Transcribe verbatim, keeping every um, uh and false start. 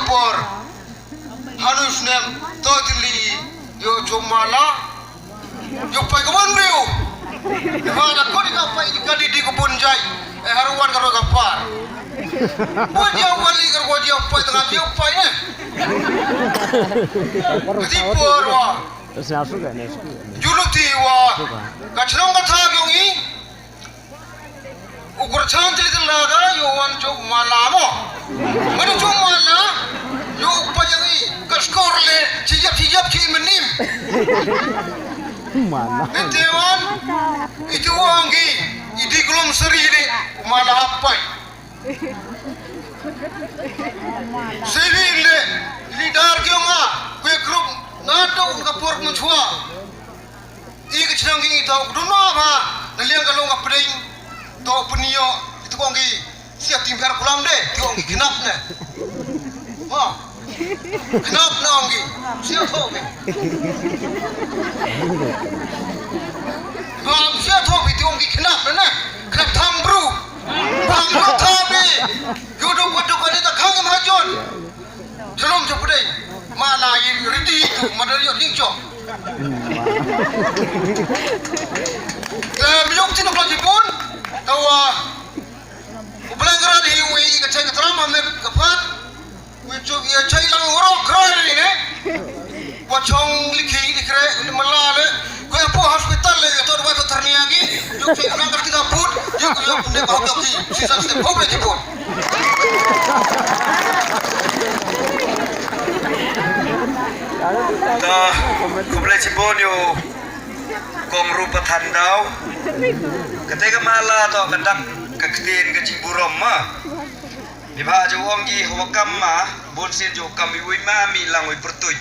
Por. Hanu snem to tili yo jong mala. Yo pai ka wan riu. Yo hala ko di ka pai di ka di di ko bun jai. Eh, haru wan ka ro ka par. Bun jai wali ka ro jai pai tengah jai pai eh. Di por wa. Juluti wa. Ka chnong ka tha yong i. U kyrchan tylli tylli da yo wan jong mala mo. Mano jong mala yo pa yang i ka skor le chiyap chiyap chi menim. Mala. Nete wan itu ong i di glom seri de mala apai. Seri le leader kyo nga kwe group na to ka por mun chua. I ka chnong ki to duna ba na liang ka long ka pdeng to pnio itu kong ki sia tim kar kulam de ti kong ki knap ne. Ha. Knap na ong ki sia tho ki. Ba sia tho ki ti kong ki knap ne. Knap tham bru. Ba ma tha bi. Yo dok dok ni ta khang ma jon. Shalom jong pdeng. Mala i ridi tu madar yo ling jong. Te miok tin ko jipun. Tawa. U Blai ngara di wi ka chai ka tram amet ka pat. Wi chu ya chai lang waro krai ni ne. Wa chong likhi di kre ni mala le. Ko ya po hospital le ya to wa to tarnia gi. Yo chai ka nang ka kita put. Yo yo ne ko ki. Si sa ste po bre jipun. Ta, khublei shibun ïa u Kong Rupa Thandau. Kata ka mala to ka dak ka ktien ka jingburom ma. Iba ju ong ki hawa kam ma bun sien ju kam iwi ma mi lang wi pertui.